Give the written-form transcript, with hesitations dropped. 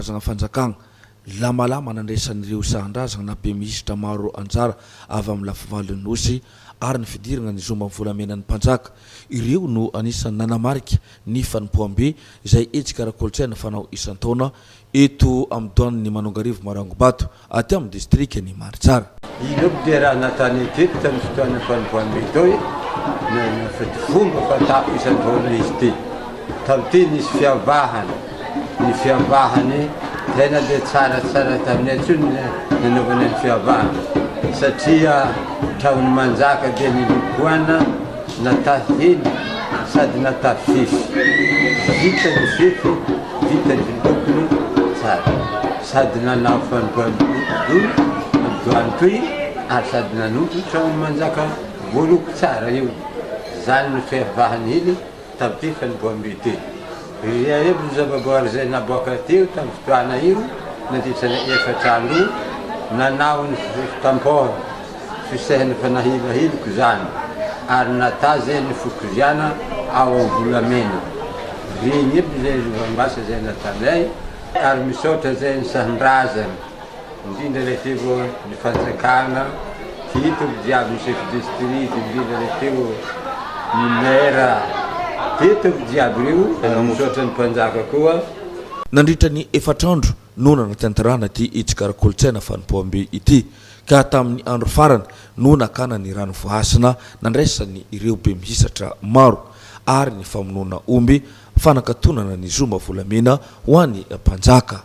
Razagna fanjakagna, lamalama nandraisan'ireo sahan-drazagna na bemihisitra maro anjara avy amin'ny lafivalon'ny Nosy ary ny fidiragna ny zoma volamenan'ny mpanjaka. Ireo no anisan'ny nanamarika ny fanompoam-be izay hetsika ara-kolontsaina fanao isan-taona eto amin'ny doanin'i Manongarivo Marangobato, aty amin'ny distrikan'i Mandritsara. Ino aby dia raha nataonay teto tamin'ny fotoanan'ny fanompoam-be tao e? Nanafady fomba fatao isan-taona izy ity. Tamin'ity nisy fiavahana. Ny fiavahany tena dia tsaratsara taminay intsony ny nanaovana ny fiavahana satria tragnon'ny manjaka dia nilokoana Natafy hena sady natafy fefy. Vita ny fefy, vita ny lokony tsara. Sady nanao fanompoan-doha amdoany toy ary sady nanompo trano manjaka voaloko tsara io. Zany no fiavahan'ny hely tamin'ity fanompoam-be ity. Ireo ny zavaboary izay naboaka teo tamin'ny fotoana io nandritra ny efatr'andro nanao ny fitampôhana. Fisehana fanahilahiliko izany ary nataze ny fokoziana ao am volamena. Regny aby zay zovambasa zay natanay ary misaotra zay ny sahindrazana indrindra le teo ny fanjakana teto jiaby ny chef district indrindra le teo ny maire teto jiaby reo ary misaotra ny mpanjaka koa. Nandritra ny efatr'andro no nanatanterahana ity hetsika ara-kolontsaina fanompoam-be ity, ka tamin'ny andro farany no nakana ny rano voahasina nandraisany ireo bemihisatra maro, ary ny famonoana omby fanakatonana ny zoma volamena ho an'ny mpanjaka.